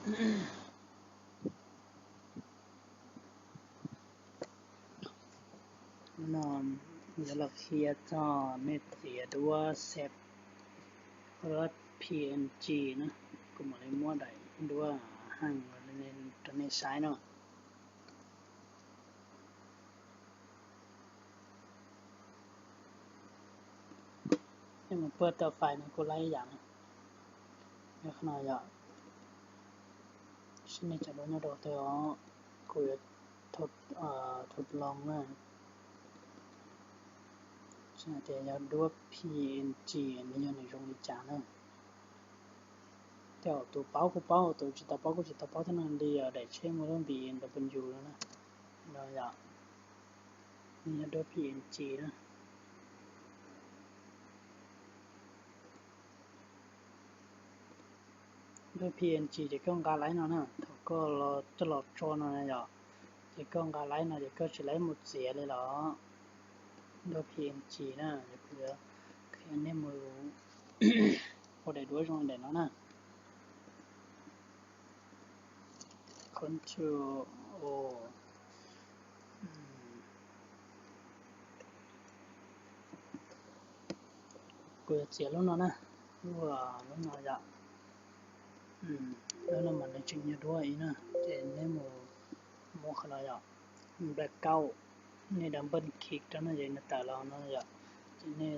No yuav los qhia txog nej txiav duab xev, duab P N G na. Kuv mam li muab daim duab heev rau nej saib no. Nej mus pub tau fais no kuj laib ib yam na. Yog qhov no yom, saib nej tseem duab nyob rau twg os. Kuv yuav thau loo na. Tias yog duab P N G nws yog nws zoo li cas na. Tej zaum tus paub kuj paub, tus tsis tau paub kuj tsis tau paub thiab no. Li daim tsheb muaj lub B M W no na, no yom, nws yog duab P N G na. Duab P N G ces koj nqa laib no na, thaum koj coj los tso no na yom, ces koj nqa laib no ces koj tsis laib mus txiav li los. Duab P N G na, kuv yuav qhia nej mus ua daim duab zoo daim no na. Control O. Kuv yuav txiav lub no na, lub, lub no yom. Lub no mas nws tseem yog duab ib na, ces nej mus muab qhov no yom, blackout, nej double click rau no ces nws tawm los no yom, ces nej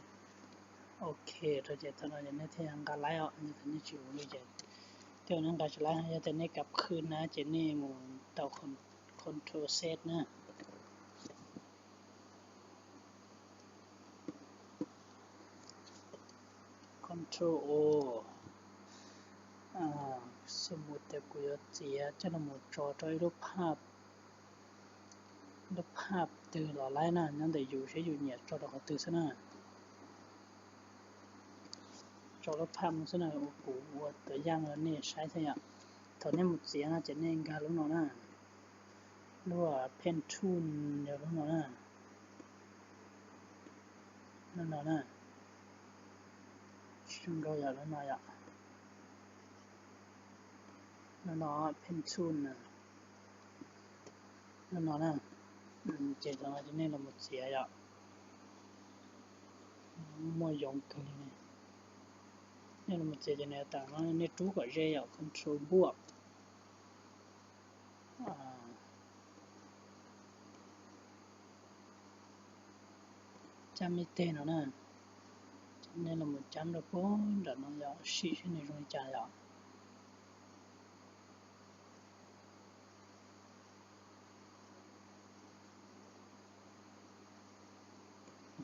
ok rau ces thaum no ces nej thiaj nqa laib os, yog tias nej tsis ua li ces, tej zaum nej nqa tsis laib, yog tias nej kav khw na ces nej mus tau Control Z na. Control O. Xws mus tias kuv yuav txiav coj los tso rau ib lub phaj, lub phaj twg los laib na, nyob ntawm yus seb yus nyiam tso rau qhov twg xwb na. Tso lub phaj mus xwb na, kuv ua tuam yaj rau nej saib thiab yom. Thaum nej mus txiav no ces nej nkag lub no na, lub pen tool yog lub no na. Lub no na, tsis zoo nkauj yom, lub no yom. Lub no pen tool na, lub no na. Ces thaum no ces nej los mus txiav yom, muaj yoov kawg li. Nej los mus txiav ces nws tawm no, nej rub kom ze yom, Control buaj. Cab me teg no na, nej los mus cab rau pem nram no yom, sim seb nws zoo li cas yom.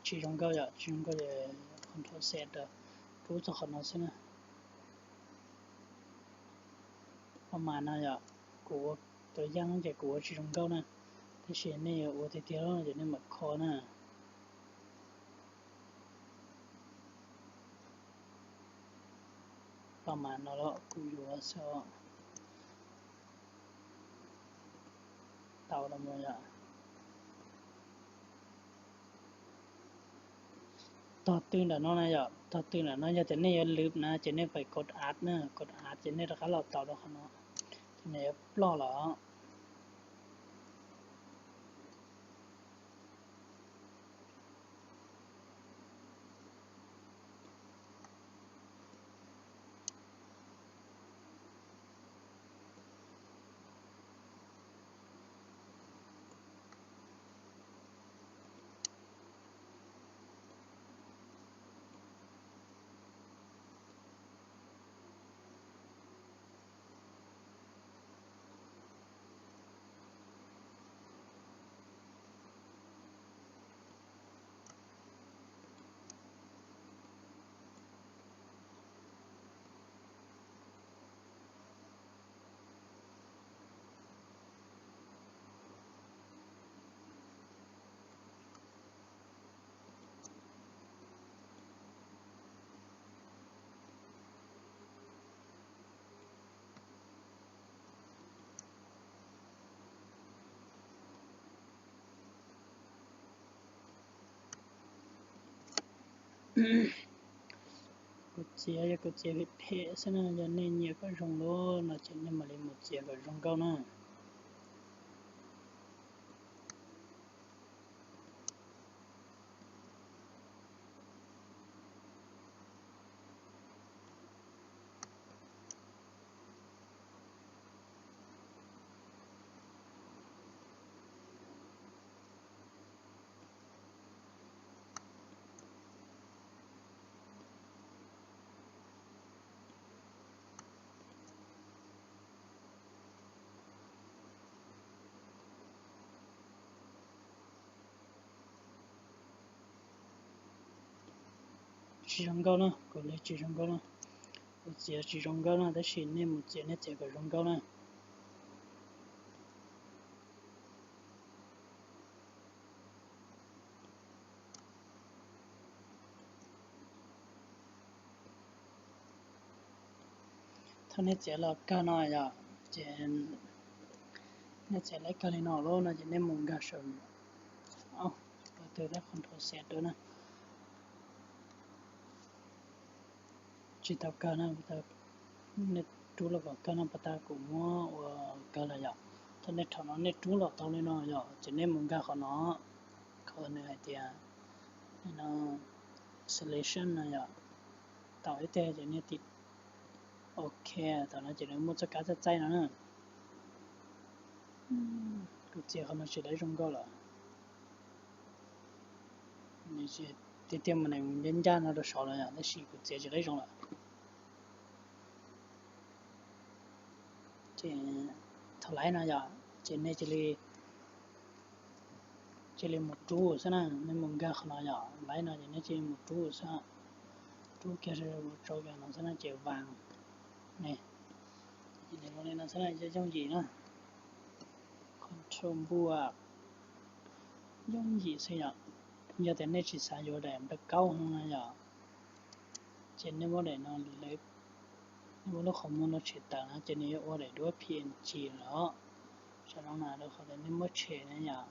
Tsis zoo nkauj yom, tsis zoo nkauj ces Control Z rau, rub txog qhov no xwb na. Paj mas no yom, kuv ua tuam yaj ces kuv ua tsis zoo nkauj na, tab sis nej yuav ua tiag tiag ces nej mam kho na. Paj mas no los kuv yuav xwb os. Tau los mus yom. Tog tw ntawm no na yom, tog tw ntawm no yog tias nej yuav lwv na ces nej pais kod add na, kod add ces nej rov qab los tau rau qhov no, ces nws yuav ploj los. Kuv Txiav yog kuv txiav phem phem xwb na, yog nej nyiam kom zoo lawm no ces nej mam li mus txiav kom zoo nkauj na. Tsis zoo nkauj na, kuv li tsis zoo nkauj na. Kuv txiav tsis zoo nkauj na, tab sis nej mus txiav nej txiav kom zoo nkauj na. Thaum nej txiav los kawg no yom, ces nej txiav los kawg li no lawm no ces nej mus nkag saum, pab tw teb Control Z dua na. Tsis tau kawg na, nej rub los kom kawg no, pas tas kuv muab ua kawg lawm yom. Thaum nej rhaum no nej rub los tau li no yom, ces nej mus nkag qhov no, qhov nws hais tias no selection no yom, tau ib teg ces nej tiv OK, thaum no ces nws muaj txoj kab txaij txaij no na. Kuv txiav qhov no tsis lawv zoo nkauj lawm. Tiag tiag mas nws ncaj ncaj no rau saud lawm yom, tab sis kuv txiav tsis lawv zoo lawm. Ces thaum laiv no yom, ces nej cia li mus rub xwb na, nej mus nkag qhov no yom, laiv no ces nej cia li mus rub xwb, rub kiag rau kiag no xwb na ces vas ne. Ces nws zoo li no xwb na, yooj yim na. Control npua, yooj yim xwb yom. Yog tias nej tsis xav yuav daim npawg kaub no na yom, ces nej muab daim no, nej muab lub qhov muag no tshem tawm na, ces nws yuav ua daim duab PNG los. Tam no na rau qhov tias nej muab tshem na yom.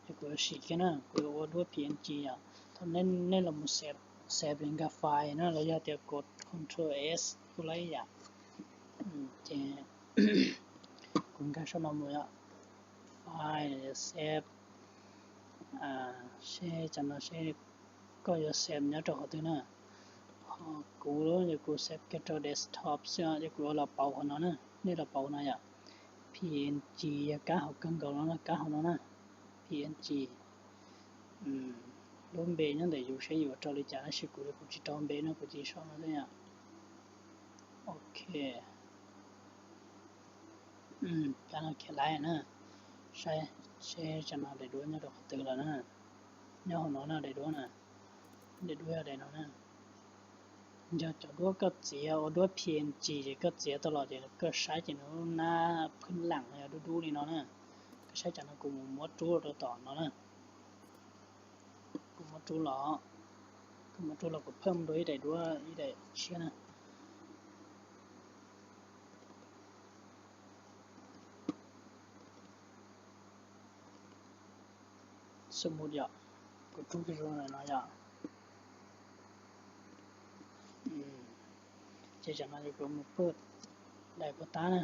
Ces kuv yuav sim kiag na, kuv yuav ua duab PNG yom. Thaum nej los mus save, save li nkag file na, los yog tias kov Control S kuj laib yom. Ces kuv nkag saum no mus yom, file, save, seb tam no seb koj yuav save nyob rau qhov twg na. Ho kuv ces kuv save kiag rau desktop xwb os, ces kuv yuav los pauv qhov no na, nej los pauv no yom. PNG yog kab hauv kawg nkaus no na, kab hauv no na, PNG. Lub npe nyob ntawm yus seb yus rau li cas, tab sis kuv kuv tsis rau npe no, kuv cia sau no xwb yom. Ok. Kab no khiav laiv na. Saib seb tam no daim duab nyob rau qhov twg lawm na. Nyob hauv no na daim duab na. Daim duab yog daim no na. Yog cov duab koj txiav ua duab PNG ces koj txiav tau los ces koj saib ces nws lub nab phwj lam yog dub dub li no na. Koj saib tam no kuv mus muab rub rau tom no na. Kuv muab rub los, kuv muab rub los kuv phaj dua ib daim duab ib daim tshiab na. Xu mus yom, kuv rub kiag zoo no yom. Ces tam no kuv mus paj daim paj tab na,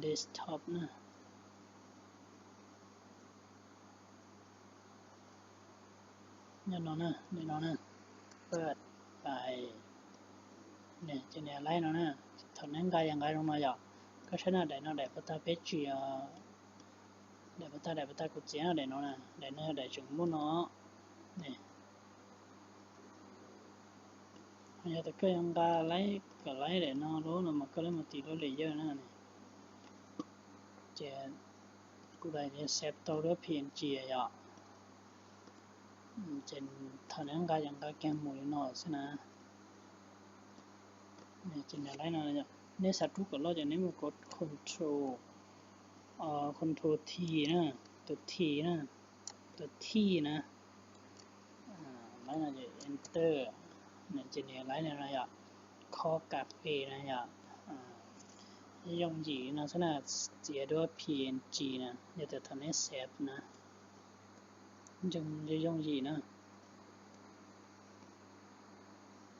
desktop na. Nyob no na, li no na, paj daim, ces nws laiv no na. Thaum neb nqa yog nqa zoo no yom, koj saib no daim no daim paj tab peb tsis, daim paj tab daim paj tab kuv txiav daim no na, daim no yog daim tseem muaj no. Yog tias koj yuav nqa laiv kom laiv daim no lub no mas koj laiv mus tim lub layer na. Ces kuv daim save tau lub PNG yom. Ces thaum neb nqa ces nqa kiag mus li no xwb na. Ces nws laiv no, neb xav rub kom loj ces neb mus kov control, control T na, tus T na, tus T na. Laiv no ces enter, ces nws laiv no yom, kho kas fes na yom. Yooj yim no xwb na, txiav duab PNG na, yog tias thaum neb save na, yooj yim na.